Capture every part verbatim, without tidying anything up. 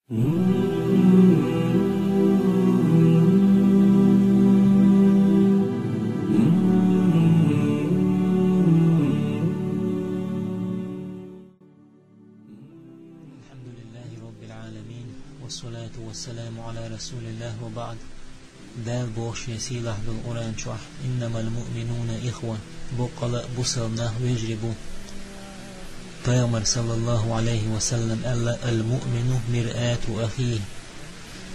الحمد لله رب العالمين، والصلاة والسلام على رسول الله، وبعد. Дала боху шен сийлахь долу Къуръан чохь: «إنما المؤمنون إخوة», боккъала а бусалба нах вежарий бу. Пайхамар, саллаллаху Ӏалайхи ва саллам, аьлла: «المؤمن مرآة أخيه».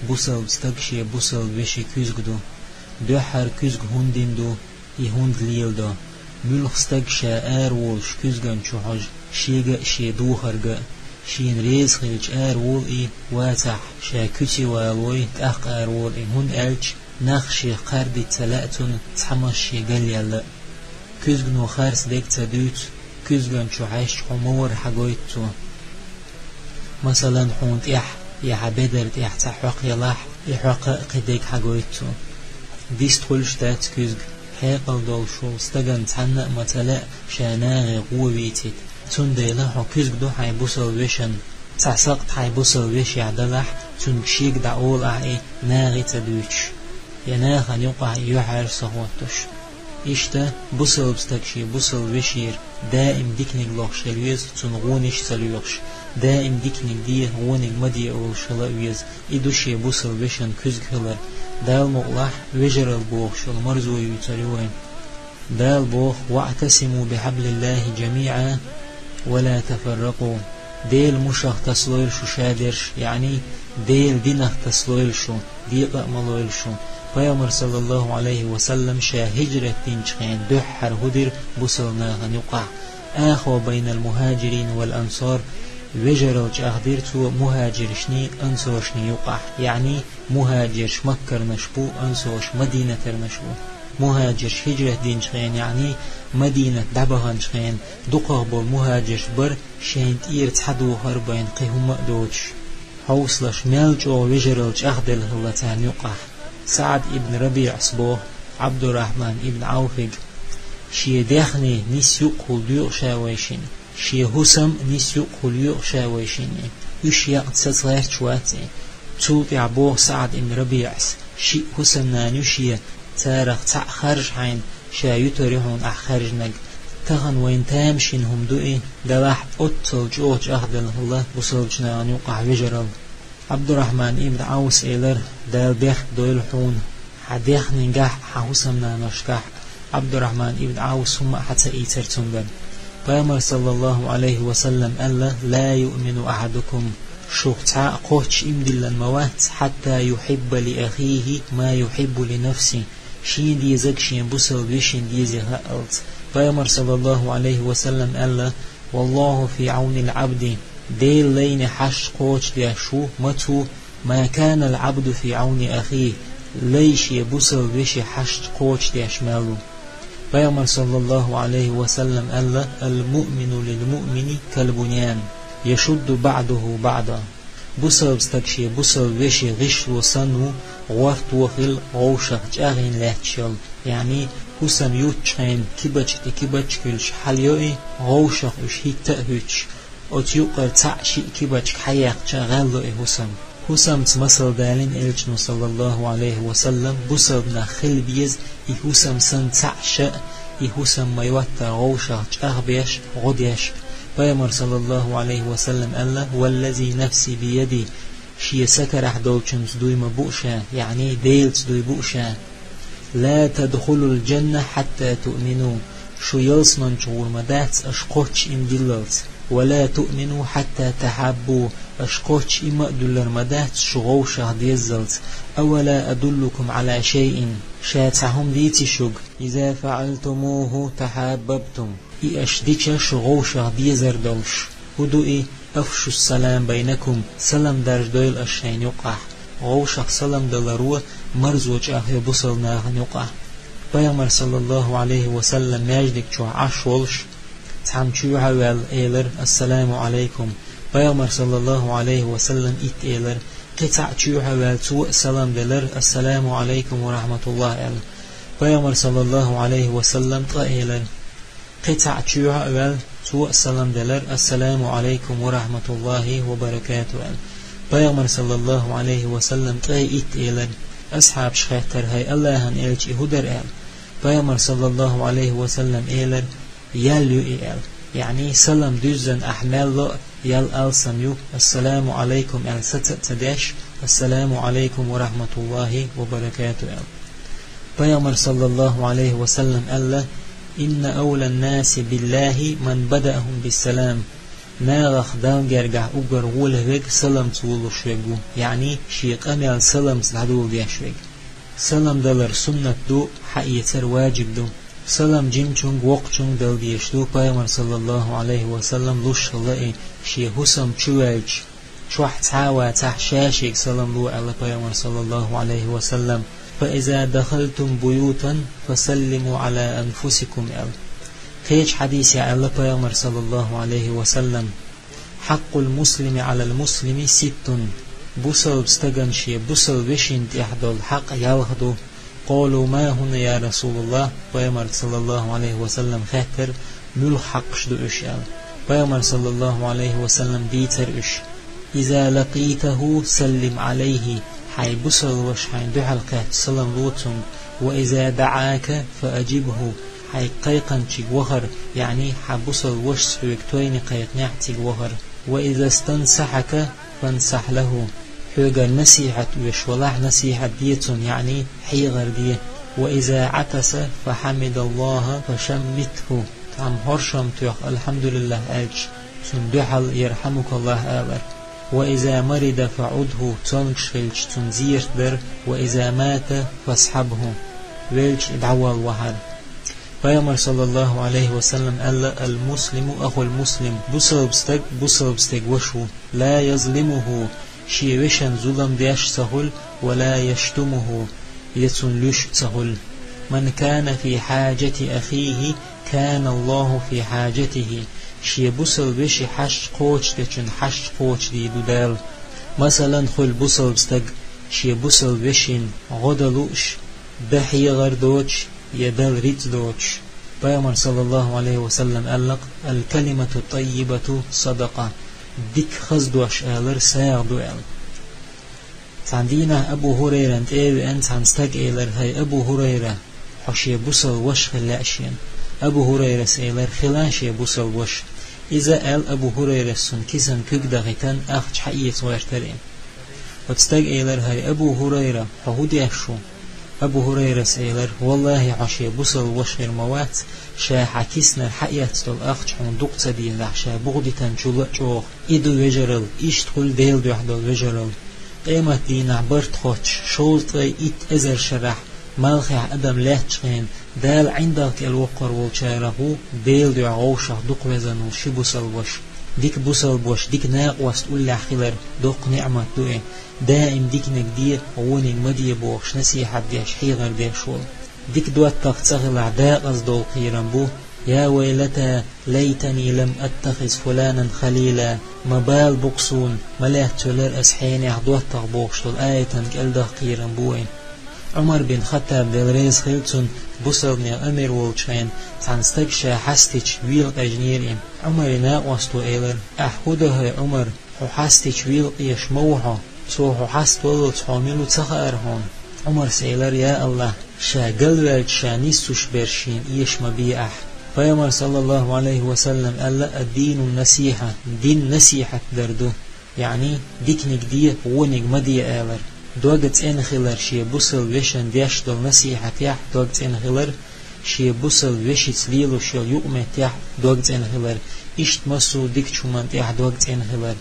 Бусалба стаг шен бусалба вешин куьзга ду. Дуьххьара куьзга хӀунда дина ду, и хӀунда леладо? Муьлхха стаг ша ара волуш куьзган чу хьожу, шега а, шен духарга а, шена реза хилча ара волу и, вацахь, ша куьце валой, тӀаккха ара волу и, хӀунда аьлча нах шех кхардийта ца лаьа цунна, цхьаммо шен галъяьлла а. Куьзгано харц дерг ца дуьйцу, куьзган чу хьаьжча хьо ма вара хьагойту цо. Масалан, хьуна тӀехь я хьан бедарна тӀехь цхьа хьокха ялахь, и хьокха а кхин дерг хьагойту цо. Дистхуьлуш дац куьзга, хьекъал долуш волу стагана цхьанна а ма ца лаьа ша нахе гӀо вийцийта. Цундела хьо куьзга ду хьайн бусалба вешан. Цхьа сакхт хьайн бусалба вешех далахь, цуьнга шега дӀаола ахь и, нахе ца дуьйцуш, я нахана юкъахь и юьхьӀаьржа ца хӀоттуш. Иштта бусалба стаг шен бусалба вешера даим диканиг лохуш хила веза, цунна гӀонаш а ца лоьхуш, даим диканиг де, гӀониг ма де олуш хила а веза. И ду шен бусалба вешан куьзга хилар. Дала мукъалахь, вежаралла бохуш йолу марзо юьйцур ю вайн. Дала боху: «واعتصموا بحبل الله جميعا ولا تفرقوا». Делан мушах тасалойла шу шадерш, яъни Делан динах тасалойла шу, декъа а ма лойла шу. Пайхамар, саллаллаху Ӏалайхи ва саллам, ша хӀижрат динчу хенахь дуьххьара хӀун дира бусалба нахана юкъахь? «آخى بين المهاجرين والأنصار», вежаралла чӀагӀдира цо мухӀаджиршний, ансоршний юкъахь, яъни мухӀаджирш маккарнаш бу, ансорш мадинатарнаш бу. МухӀаджирш хӀижрат динчу хенахь, яъни Мадинат дӀабаханчу хенахь, дукхах болу мухӀаджирш бара шайна тӀера цхьа духар а байна, кхин хӀумма а доцуш. Хьовсалаш, мел чӀогӀа вежаралла чӀагӀделла хилла царна юкъахь. СаӀд ибн РабиӀас боху Ӏабдуррахьман ибн Ӏавфига: «Шен дехне нис юкъахула доькъу ша вайшинна, шен хӀусам нис юкъахула йоькъу ша вайшинна. Уьш яккха саца гӀерташ вац и». Цул тӀаьхьа боху СаӀд ибн РабиӀас: «Шиъ хӀусамнана ю шен, царах цхьаъ харжа хьайна, ша юьтур ю хьуна ахь хаьржинарг. Тахана вайна тамашийна хӀума ду и». Делахь оццул чӀогӀа чӀагӀделла хилла бусалбачу нахана юкъахь вежаралла. Ӏабдуррахьман ибн Ӏавфас элира: «Дала бехк дойла хьуна, хьан дехненгахь а, хьан хӀусамнаношкахь а». Ӏабдуррахьман ибн Ӏавфас хӀумма а хьа ца ийцира цуьнгара. Пайхамар, саллаллаху Ӏалайхи ва саллам, аьлла: «لا يؤمن أحدكم», шух цхьа а кхоччуш ийман диллина ма вац, «حتى يحب لأخيه ما يحب لنفسه», шена дезарг шен бусалба вешина дезе хаалц. Пайхамар, саллаллаху Ӏалайхи ва саллам, аьлла: «والله في عون العبد», Делан лайне хьашт кхочушдеш ву, мацу, «ما كان العبد في عون أخيه», лай шен бусалба вешин хьашт кхочушдеш мел ву. Пайхамар, саллаллаху Ӏалайхи ва саллам, аьлла: «المؤمن للمؤمن كالبنيان يشد بعضه بعضا». Бусалба стаг шен бусалба вешин гӀишло санна ву, гӀортор хилла гӀовшах чӀагӀйина лаьтташ йолу, яъни хӀусам юттучу хенахь кибачка тӀе кибачка хуьлуш хьалайо и, гӀовшах уьш хӀитта а хӀуьттуш, оцу юккъера цхьаъ-шиъ кибачка хьаяккхича гӀелло и хӀусам. ХӀусамца масал далийна элчано, саллаллаху Ӏалайхи ва саллам, бусалба нах хила беза и хӀусам санна цхьаъ-шаъ, и хӀусам ма-йоттара гӀовшах чӀагӀбеш, гӀо деш. Пайхамар, саллаллаху Ӏалайхи ва саллам, аьлла: «والذي نفسي بيده», шен са карахь долчунца дуй ма бу ша, яъни Делаца дуй бу ша: «لا تدخلوا الجنة حتى تؤمنوا», шу ялсамани чу гӀур ма дац аша кхоччуш ийман диллалц, «ولا تؤمنوا حتى تحابوا», аша кхоччуш ийман а дуьллур ма дац шу гӀовшах деззалц. «أولا أدلكم على شيء», ша цхьа хӀума дийций шуьга, «إذا فعلتموه تحاببتم», и аша дича шу гӀовшах дезар долуш. ХӀун ду и? «أفشوا السلام بينكم», салам даржадойла аша шайна юккъахь. ГӀовшах салам даларо марзо чӀагӀйо бусалба нахана юккъахь. Пайхамар, саллаллаху Ӏалайхи ва саллам, маьждиг чохь Ӏаш волуш, цхьамма чоьхьа а ваьлла, элира: «Ассаламу Ӏалайкум». Пайхамар, саллаллаху Ӏалайхи ва саллам, итт элира. Кхин цхьаъ чоьхьа а ваьлла, цо а салам делира: «Ассаламу Ӏалайкум ва рахьматуллахӀ», аьлла. Пайхамар, саллаллаху Ӏалайхи ва саллам, ткъа элира. Кхин цхьаъ чоьхьа а ваьлла, цо а салам делира: «Ассаламу Ӏалайкум ва рахьматуллахӀи ва баракатухӀ», аьлла. Пайхамар, саллаллаху Ӏалайхи ва саллам, ткъе итт элира. Асхьабаша хаьттира: «ХӀай АллахӀан элча, и хӀун дара?» — аьлла. Пайхамар, саллаллаху Ӏалайхи ва саллам, элира: «Ял ю и», — аьлла. Яъни, салам дуьззина ахь мел ло а, ял алсам ю, «Ассаламу Ӏалайкум» аьлла саца а ца деш, «Ассаламу Ӏалайкум ва рахьматуллахӀи ва баракатухӀ» аьлла. Пайхамар, саллаллаху Ӏалайхи ва саллам, аьлла: «Инна авлан-наси биллахӀи ман бадаахӀум биссалам». Нахах Далла гергахь уггар гӀоле верг саламца волуш верг ву, яъни шен къамел саламца дӀадоладеш верг. Салам далар суннат ду, хьаэцар важиб ду. Салам жимачуьнга, воккхачуьнга дала дезаш ду, Пайхамар, саллаллаху Ӏалайхи ва саллам, луш хилла и, шен хӀусам чу ваьлча, чохь цхьа а вацахь, ша шега салам ло, аьлла Пайхамар, саллаллаху Ӏалайхи ва саллам. «Фа иза дахалтум буютан, фасаллиму Ӏала анфусикум», — аьлла. Кхечу хьадисехь аьлла Пайхамар, саллаллаху Ӏалайхи ва саллам: «Хьаккъул муслими Ӏалал муслими ситтун». Бусалба стагана шен бусалба вешина тӀехь долу хьакъ ялх ду. «Къалу ма хӀунна, я РасулаллахӀ?» — Пайхамарга, саллаллаху Ӏалайхи ва саллам, хаьттира: «Муьлха хьакъаш ду уьш?» — аьлла. Пайхамар, саллаллаху Ӏалайхи ва саллам, дийцира уьш: «Иза лакъитахӀу, саллим Ӏалайхи». Хьайн бусалба ваша хьайна дуьхьал кхаьчча, салам ло цуьнга. «Ва иза даӀака, фа ажибхӀу». Хьайга кхайкхинчуьнга вахар, яъни хьан бусалба вашас хьоьга тойне кхайкхинехь, цига вахар. «Ва иза стансахьака, фансахь лахӀу». Хьоьгара насихьат оьшуш валахь, насихьат де цунна, яъни хьехар де. «Ва иза Ӏатаса, фа хьамидаллахӀа, фа шаммитхӀу». Цхьамма хӀоршам тоьхна, «АлхьамдулиллахӀ» аьлча, цунна дуьхьал «ЯрхьамукаллахӀ» алар. «Ва иза марида, фа Ӏудху», цомгуш хилча, цунна зерат дар. «Ва иза мата, фасхьабхӀу». Велча, и дӀаволла вахьар. Пайхамар, саллаллаху Ӏалайхи ва саллам, аьлла: «Ал-муслиму ахул муслим». Бусалба стаг бусалба стеган ваша ву. «Ла язлимухӀу», шен вешан зулам деш ца хуьлу, «ва ла яштумухӀу», я цунна луьйш ца хуьлу. «Ман кана фи хьаджати ахихӀи, кана АллахӀу фи хьаджатихӀи». Шен бусалба вешин хьашт кхочушдечун хьашт кхочушдийр ду Дала. Масалан, хуьлу бусалба стаг, шен бусалба вешин гӀо дан лууш, дан хьехар доцуш, я Далла рицкъ доцуш. Пайхамар, саллаллаху Ӏалайхи ва саллам, аьлла: «Ал-калимату таййибату садакъа». Дика хаза дош алар сагӀа ду аьлла. Цхьана дийнахь Абу ХӀурайрана тӀе а веана, цхьана стага элира: «ХӀай, Абу ХӀурайра, хьо шен бусалба ваша хила лаьа шена». Абу ХӀурайрас элира: «Хила шен бусалба ваша». Иза аьлла, Абу ХӀурайрас цунна кисана куьг дахийтина, ахча хьаэца гӀертара и. Оцу стага элира: «ХӀай, Абу ХӀурайра, хьо хӀун деш ву?» Абу ХӀурайрас элира: «ВаллахӀи, хьо шен бусалба ваша хир ма вац, ша хьан киснара хьаэцна долу ахча хьуна дукха ца дезахь, ша бухадитинчул а чӀогӀа. И ду вежаралла, иштта хуьлу Делан дуьхьа долу вежаралла. Къематдийнахь барт хоттуш, шовзткъе итт эзар шарахь, малхехь адам лаьттачу хенахь, Дала ӀиндагӀ кӀел воккхур волчарах ву Делан дуьхьа вовшах дукха везан волу ши бусалба ваша». Дика бусалба ваша, дика накъост уллехь хилар доккха ниӀмат ду и. Даим диканиг де, вониг ма де бохуш насихьат деш, хьехар деш волу. Дика доттагӀа цӀа хилахь, декъаза долу кхерам бу: «Я вайлата, лайтани лам аттахиз фуланан халила». Ма бала бу-кх суна, ма лаьцна велара ас хьенех доттагӀа бохуш долу аятан кӀел даха кхерам бу вайн. Ӏумар бин Хаттаб, Дела реза хила цунна, бусалбанийн амир волчу хенахь, цхьана стага ша хьастича, вела къежнера и. Ӏумаран накъосто элира: «Ахь хӀун до, хӀай Ӏумар? Хьо хьастича вела къеша ма ву хьо. Цо хьо хьаставаллалц хьо мила ву ца хаьара хьуна». Ӏумарс элира: «Я АллахӀ, ша галваьлча, ша нисдеш берш шена эша ма бе ахь». Пайхамар, саллаллаху Ӏалайхи ва саллам, аьлла: «Ад-дину насихьа», дин насихьат дар ду. Яъни, диканиг де, вониг ма де алар. Дог цӀена хилар, шен бусалба вешан деш долу насихьатехь дог цӀена хилар, шен бусалба вешица лелош йолу юкъаметтехь дог цӀена хилар, иштта массо а дикачу хӀуманна тӀехь дог цӀена хилар.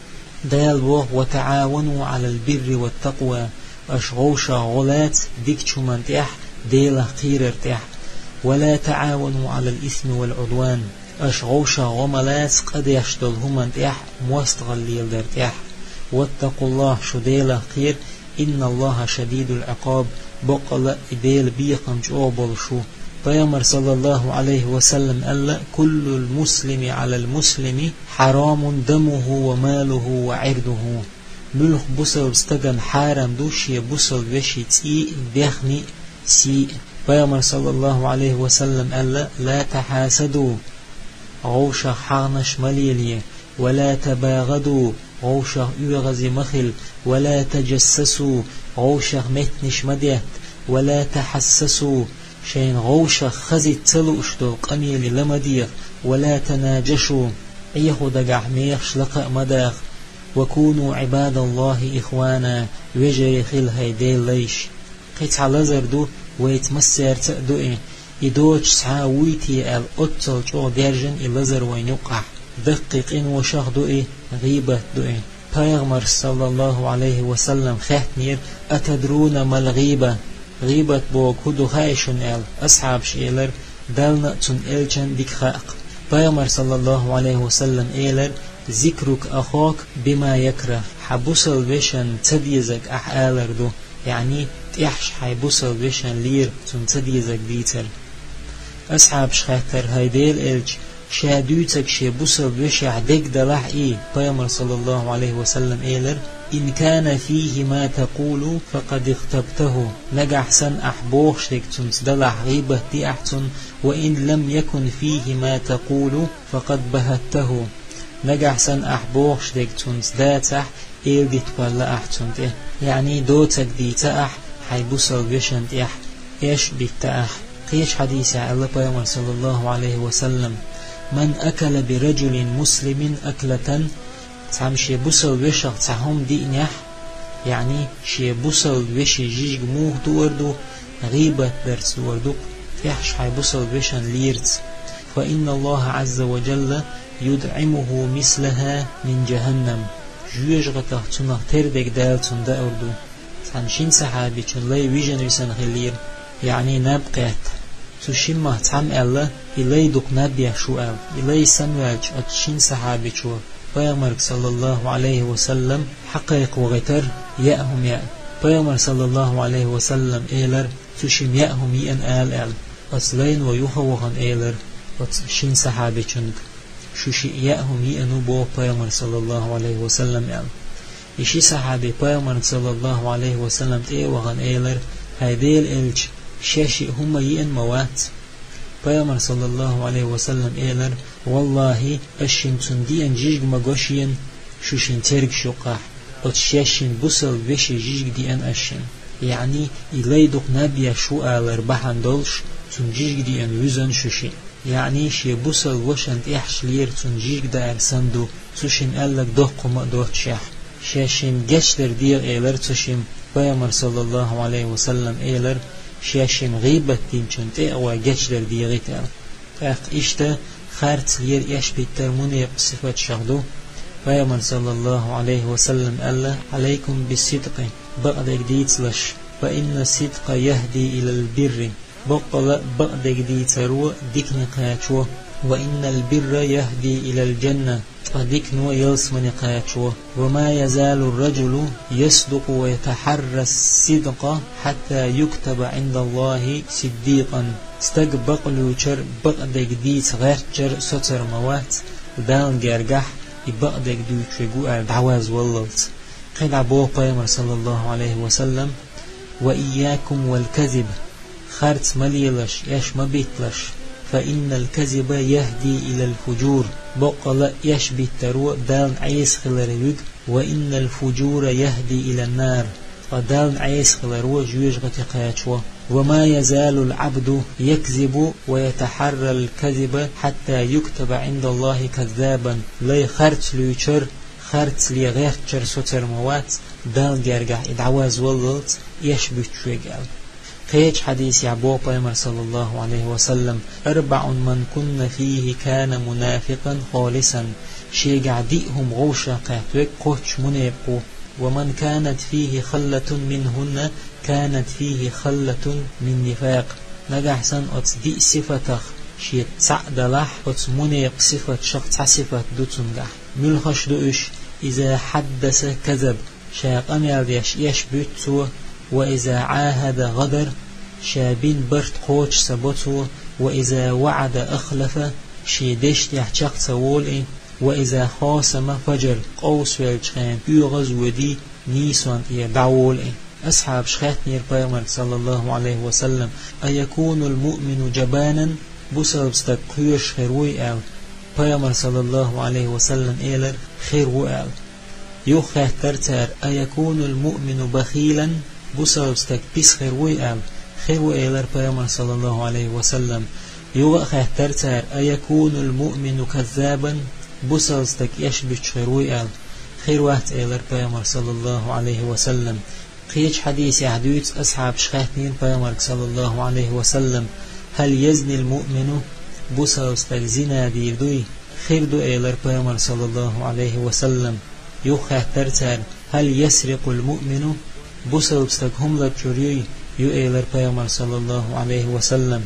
Дала боху: «Ва таӀавану Ӏалал бирри ва такъва». Аша вовшах гӀо лаца дикачу хӀуманна тӀехь, Делах кхерар тӀехь. «Ва ла таӀавану Ӏалал исми вал Ӏудван». Аша вовшах гӀо ма лаца къа деш долу хӀуманна тӀехь, мостагӀалла леладар тӀехь. «ВаттакъуллахӀ», шу Делах кхера, «инналлахӀа шадидул Ӏикъаб», баккъала а и Делан бекхам чӀогӀа болуш ву. Пайхамар, саллаллаху Ӏалайхи ва саллам, аьлла: «Куллул муслими Ӏалал муслими хьарамун дамухӀу ва малухӀу ва Ӏирдуху». Муьлхха бусалба стагана хьарам ду шен бусалба вешин цӀий а, даьхни а, сий а. Пайхамар, саллаллаху Ӏалайхи ва саллам, аьлла: «Ла тахьасаду», вовшах хьагӀнаш ма лелае, «ва ла табагӀаду», гӀовшах оьгӀазе ма хила, ولا تجسسوا, гӀовшах меттанаш ма детта, ولا تحسسوا, шайна гӀовшах хазийта ца лууш долу къамеле ла ма деха, ولا تناجشوا, Ӏехо дагахь мехаш лакха а ма даха, وكونوا عباد الله إخوانا, вежарий хила, хӀай Делан лайш. Кхин цхьа лазар ду, вайца массаьрца а ду и. И доцуш цхьа а вуй те аьлла, оццул чӀогӀа даьржина и лазар вайна юккъахь. Даккхий къиношах ду и, гӀийбат ду и. Пайхамарс, саллаллаху Ӏалайхи ва саллам, хаьттинера: «أتدرون ما الغيبة؟» ГӀийбат бохург хӀун ду хаьий шуна аьлла. Асхьабаша элира: «Далла а, цуьнан элчанна а дика хаьа-кх». Пайхамар, саллаллаху Ӏалайхи ва саллам, элира: «ذكرك أخاك بما يكره». Хьан бусалба вешан ца дезарг ахь алар ду. Яъни, тӀехьашха хьайн бусалба вешан лера, цунна ца дезарг дийцар. Асхьабаша хаьттира: «ХӀай Делан элча, ша дуьйцург шен бусалба вешех дерг далахь и?» Пайхамар, саллаллаху Ӏалайхи ва саллам, элира: «إن كان فيه ما تقول فقد اغتبته». Нагахь санна ахь бохуш дерг цуьнца далахь, гӀийбат ди ахь цуьнан, «وإن لم يكن فيه ما تقول فقد بهته». Нагахь санна ахь бохуш дерг цуьнца дацахь, эладита паргӀат ахь цунна тӀе. Яъни, доцург дийца ахь, хьайн бусалба вешан тӀехь эш а битта ахь. Кхечу хьадисехь аьлла Пайхамар, саллаллаху Ӏалайхи ва саллам: «من أكل برجل مسلم أكلة». Цхьамма шен бусалба вешах цхьа хӀума диънехь, яъни, шен бусалба вешин жижиг муха дуур ду, гӀийбат дарца дуур ду-кх, тӀехьашха хьайн бусалба вешан лерца. «فإن الله عز وجل يطعمه مثلها من جهنم». Жоьжахатех цунах тера дерг Дала цунна дуур ду. Цхьана шина сахьабичун лай вижина висина хиллера, яъни наб кхетта. Цу шиммах цхьамма аьлла: «И лай дукха наб еш ву», — аьлла. И лай санна ваьлча, оцу шина сахьабичо Пайхамарга, саллаллаху Ӏалайхи ва саллам, хьакхайкха вахийтира, яа хӀума яа. Пайхамар, саллаллаху Ӏалайхи ва саллам, элира: «Цу шимма яа хӀума йиъна ала», — аьлла. Оцу лайно юха а вахана элира оцу шина сахьабичунга: «Шу шиъ яа хӀума йиъна ву», — боху Пайхамар, саллаллаху Ӏалайхи ва саллам, аьлла. И ши сахьаби Пайхамарна, саллаллаху Ӏалайхи ва саллам, тӀе а вахана элира: «ХӀай Делан элча, шаьш шиъ хӀума йиъна ма вац?» Пайхамар, саллаллаху Ӏалайхи ва саллам, элира: «Валлахи, ас шимма цунна диъна жижиг ма го шена, шу шина цергаш юккъехь. Оцу шаьш шина бусалба вешин жижиг диъна ас шина». Яъни, и лай дукха наб еш ву алар бахьана долуш, цунна жижиг диъна вуьзна шу шиъ. Яъни, шен бусалба вашан тӀехьашха лера цунна жижиг даар санна ду, цу шимма аьлларг доккха хӀума а доццушехь. Шаьш шина гечдар дегӀа элира цу шимма, Пайхамар, саллаллаху Ӏалайхи ва саллам, элира: «Шаьш шимма гӀийбат динчунна тӀе а гӀой гечдар дегӀийта», — аьлла. ТӀаккха иштта харц лера, эш биттар мунепакъ сифаташах ду. Пайхамар, саллаллаху Ӏалайхи ва саллам, аьлла: «عليكم بالصدق», бакъдерг дийцалаш, «فإن الصدق يهدي إلى البر». Боккъала а бакъдерг дийцаро дикане кхачо, «وإن البر يهدي إلى الجنة», ткъа дикано ялсамане кхачо. «وما يزال الرجل يصدق ويتحرى الصدق حتى يكتب عند الله صديقا». Стаг бакълуьйчар, бакъдерг дийца гӀертачар соцар ма вац, Далла гергахь и бакъдерг дуьйцуш верг ву аьлла дӀавазваллалц. КхидӀа боху Пайхамар, саллаллаху Ӏалайхи ва саллам: «وإياكم والكذب». Харц ма лелаш, эш ма битталаш. «فإن الكذب يهدي إلى الفجور». Боккъала а эш биттаро Далла Ӏеса хиларе вуьгу. «وإن الفجور يهدي إلى النار». Ткъа Далла Ӏеса хиларо жоьжахате кхачо. «وما يزال العبد يكذب ويتحرى الكذب حتى يكتب عند الله كذابا». Лай харц луьйчар, харц ле гӀертачар соцар ма вац, Далла гергахь и дӀавазваллалц, эш буьттуш верг аьлла. Кхечу хьадисехь боху Пайхамар, саллаллаху Ӏалайхи ва саллам: «أربع من كن فيه كان منافقا خالصا». Шегахь диъ хӀума гӀовшах кхетта верг кхоччуш мунепакъ ву. «ومن كانت فيه خلة منهن كانت فيه خلة من نفاق». Нагахь санна оцу диъ сифатах шеца цхьаъ далахь, оцу мунепакъ сифаташах цхьа сифат ду цуьнгахь. Муьлхаш ду уьш? «إذا حدث كذب». Ша къамел деш эш буьту цо, «وإذا عاهد غدر», ша бина барт кхочуш ца бо цо, «وإذا وعد أخلف», шен дешнех чекх ца волу и, «وإذا خاصم فجر», къовсавеллачу хенахь оьгӀаз а воьдий, нийсонна тӀера дӀаволу и. Асхьабаша хаьттинера Пайхамарга, саллаллаху Ӏалайхи ва саллам: «أيكون المؤمن جبانا؟» Бусалба стаг кхоьруш хир вуй аьлла. Пайхамар, саллаллаху Ӏалайхи ва саллам, элира: «Хир ву», — аьлла. Юха хаьттар цара: «أيكون المؤمن بخيلا؟» Бусалба стаг пис хир вуй аьлла. «Хир ву», — элар Пайхамар, саллаллаху Ӏалайхи ва саллам. Юха а хаьттар цара: «أيكون المؤمن كذابا؟» Бусалба стаг эшбуьттуш хир вуй аьлла. «Хир вац», — элар Пайхамар, саллаллаху Ӏалайхи ва саллам. Кхечу хьадисехь дуьйцу асхьабаша хаьттинера Пайхамарга, саллаллаху Ӏалайхи ва саллам: «هل يزني المؤمن؟» Бусалба стаг зина дийр дуй? «Хир ду», — элар Пайхамар, саллаллаху Ӏалайхи ва саллам. Юха хаьттар цара: «هل يسرق المؤمن؟» Бусалба стаг хӀума лачкъор юй? «Ю», — элар Пайхамар, саллаллаху Ӏалайхи ва саллам.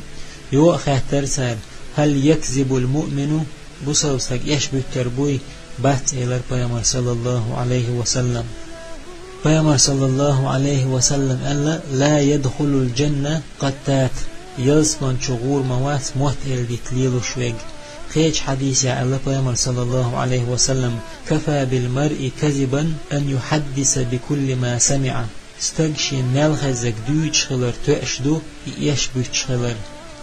Юха а хаьттар цара: «هل يكذب المؤمن؟» Бусалба стаг эшбуьттур буй? «Бац», — элар Пайхамар, саллаллаху Ӏалайхи ва саллам. Пайхамар, саллаллаху Ӏалайхи ва саллам, аьлла: «لا يدخل الجنة قتات». Ялсамани чу гӀур ма вац мотт-эладитта лелош верг. Кхечу хьадисехь аьлла Пайхамар, саллаллаху Ӏалайхи ва саллам: «كفى بالمرء كذبا أن يحدث بكل ما سمع». Стаг шена мел хезнарг дуьйцуш хилар тоьаш ду и эшбуьттуш хилар.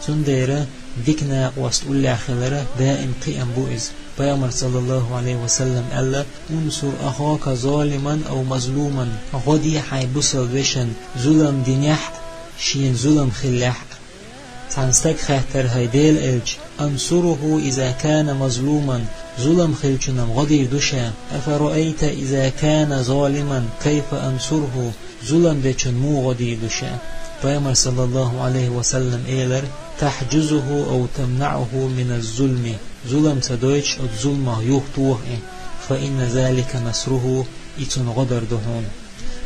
Цундела дика накъост уллехь хилар даим кхиам бу иза. Пайхамар, саллаллаху Ӏалайхи ва саллам, аьлла: «انصر أخاك ظالما أو مظلوما». ГӀо де хьайн бусалба вешан, зулам динехь а, шена зулам хиллехь а. Цхьана стага хаьттар: «ХӀай Делан элча, أنصره إذا كان مظلوما», зулам хиллачунна-м гӀо дийр ду ша? «أفرأيت إذا كان ظالما كيف أنصره؟» Зулам дечунна муха гӀо дийр ду ша? Пайхамар, саллаллаху Ӏалайхи ва саллам, элар: «تحجزه أو تمنعه من الظلم». Зулам ца дойтуш, оцу зуламах юхатоха и, «فإن ذلك نصره», и цунна гӀо дар ду хьуна.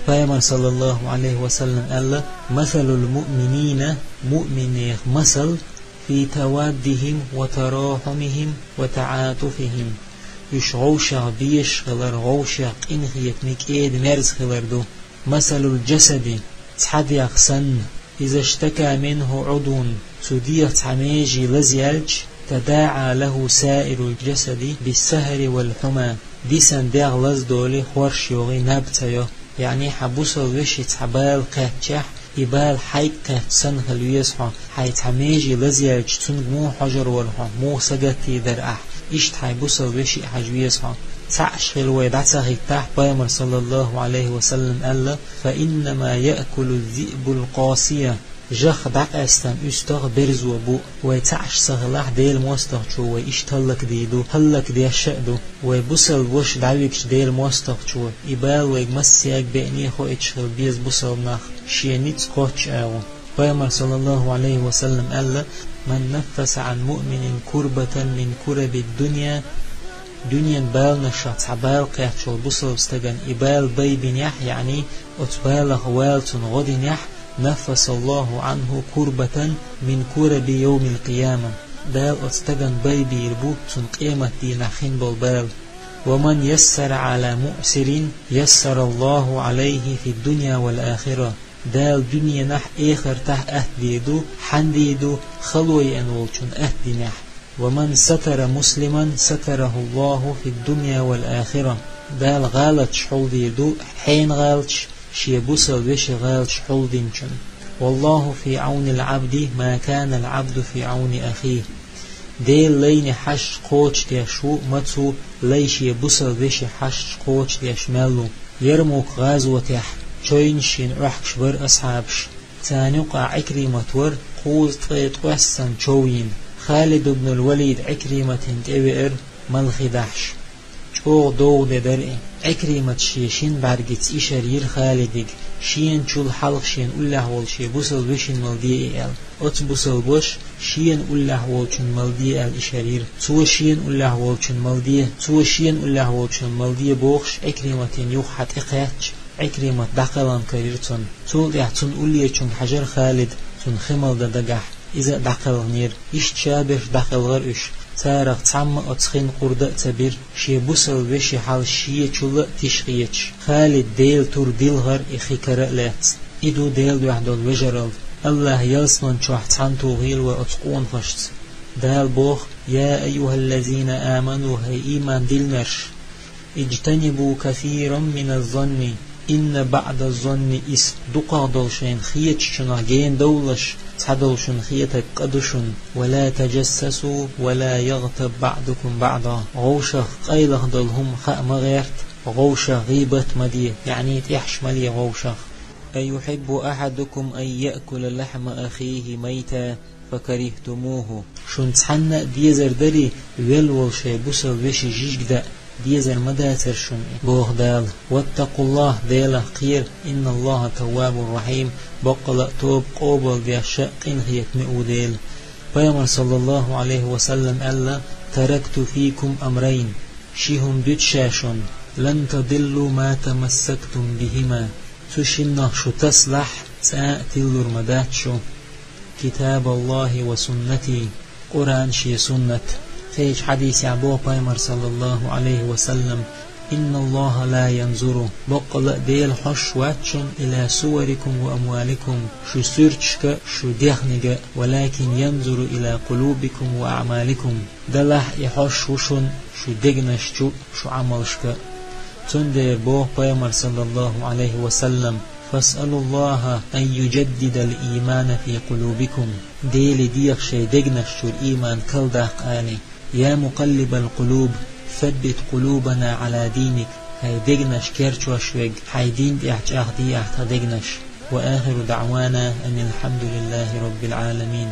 Пайхамар, саллаллаху Ӏалайхи ва саллам, аьлла: «مثل المؤمنين», муъминех масал, «في توادهم وتراحمهم وتعاطفهم». Уьш гӀовшах безаш хилар, гӀовшах къинхетаме, кӀеда-мерза хилар ду. «مثل الجسد», цхьа дегӀ санна, «إذا اشتكى منه عضو», цу дегӀан цхьа меже лазаяьлча, «تداعى له سائر الجسد بالسهر والحمى». Дисина дегӀ лазадолий, хорша йогӀий, наб ца йо. Яъни хьан бусалба вешин цхьа бала кхаьччехь, и бала хьайга кхаьчча санна хила веза хьо. Хьайн цхьа меже лазаяьлча, цуьнга муха хьожур вара хьо, муха сагатдийр дара ахь. Иштта хьайн бусалба вешин хьажа веза хьо. Цхьаъ хила вай дӀа ца хӀиттахь, Пайхамар, саллаллаху Ӏалайхи ва саллам, аьлла: «فإنما يأكل الذئب القاصية». Жах дӀакъаьстина уьстагӀ берзо бу. Вай цхьаъ ца хилахь, Делан мостагӀчо вай иштта хӀаллакдийр ду, хӀаллакдеш а ду. Вай бусалба ваша дӀавигча Делан мостагӀчо, и бала вайга массаьрга беъне а хоуьйтуш хила беза бусалба нах, шен ницкъ кхоччуш агӀо. Пайхамар, саллаллаху Ӏалайхи ва саллам, аьлла: «من نفس عن مؤمن كربة من كرب الدنيا». Дуьненан баланашах цхьа бала кхаьчча волу бусалба стагана и бала байбинехь, яъни оцу балах вала цунна гӀо динехь, «نفس الله عنه كربة من كرب يوم القيامة». Дала оцу стагана байбийр бу цунна къематдийнахь хин болу бала. «ومن يسر على معسر يسر الله عليه في الدنيا والآخرة». Дала дуьненахь а, эхартахь а атта дийр ду, хьанна дийр ду, хало еана волчунна атта динехь. «ومن ستر مسلما ستره الله في الدنيا والآخرة». Дала гӀалаташ хьулдийр ду, хьенан гӀалаташ, шен бусалба вешин гӀалаташ хьулдинчунна. «والله في عون العبد ما كان العبد في عون أخيه». Делан лайне хьашташ кхочушдеш ву, мацо лай шен бусалба вешин хьашташ кхочушдеш мел ву. Ярмук гӀазотехь чевнаш йина Ӏохкуш бара асхьабаш. Царна юкъахь Ӏикримат вара, кхузткъе ткъоьссана чов йина. Халид ибн ал-Валид Ӏикриматана тӀевеара, малхе дахьаш. ЧӀогӀа довха де дара и. Ӏикримата шен шина бӀаьргица ишар йира Халидига, шена чул хьалха шена уллехь волу шен бусалба вешина мала де и аьлла. Оцу бусалба ваша шена уллехь волчунна мала де аьлла ишар йира. Цо шена уллехь волчунна мала де, цо шена уллехь волчунна мала де бохуш, Ӏикриматана юха хьа тӀекхаьчча, Ӏикримат дӀакхелхина карийра цунна. Цул тӀаьхьа цунна уллечунга хьажара Халид, цунна хи мала дан дагахь, иза а дӀакхелхинера. Иштта ша берш дӀакхелхара уьш. Царах цхьамма оцу хин къурда а ца бира, шен бусалба вешин хьал шен чул а тиша хеташ. Халид Делан тур дилхара и хи кара а лаьцна. И ду Делан дуьхьа долу вежаралла. АллахӀа ялсамани чохь цхьаьна тухийла вай оцу къонахашца. Дала боху: «يا أيها الذين آمنوا», хӀай ийман диллинарш, «اجتنبوا كثيرا من الظن إن بعض الظن إثم». Дукхах долу шайна хетачунах гена довлалаш, цхьадолчунна хетарг къа ду шуна. «ولا تجسسوا ولا يغتب بعضكم بعضا». ГӀовшах, къайлаха долу хӀума хаа ма гӀерта, ГӀовшах гӀийбат ма де, яъни тӀехьаш ма ле гӀовшах. أيحب أحدكم أن يأكل لحم أخيه ميتا فكرهتموه. Шун цхьанна а дезар дарий, велла волу шайн бусалба вешин жижиг даа, дезар ма дацара шуна и, боху Дала. واتقوا الله, Делах кхера, إن الله تواب رحيم, баккъала а тоба къобалдеш а, къинхетаме а ву Дела. Пайхамара, саллаллаху Ӏалайхи ва саллам, аьлла: تركت فيكم أمرين, ши хӀума дуьту ша шуна, لن تضلوا ما تمسكتم بهما, цу шиннах шу тасалахь, цкъа а тиллур ма дац шу. كتاب الله وسنتي, Къуръан, шен суннат. Кхечу хьадисехь боху Пайхамара, саллаллаху Ӏалайхи ва саллам: إن الله لا ينظر, баккъала а Дела хьожуш вац шуна, إلى صوركم وأموالكم, шун суьрташка а, шун дехнега а, ولكن ينظر إلى قلوبكم وأعمالكم. Делахь и хьожуш ву шуна шун дегнаш чу, шун Ӏамалшка. Цундела боху Пайхамара, саллаллаху Ӏалайхи ва саллам: فاسألوا الله أن يجدد الإيمان في قلوبكم. Деле деха шайн дегнаш чуьра ийман калдаккха, алий. يا مقلب القلوب ثبت قلوبنا على دينك. ХӀай дегнаш керчош верг, хьайн дин тӀехь чӀагӀде ахь тхан дегнаш. وآخر دعوانا أن الحمد لله رب العالمين.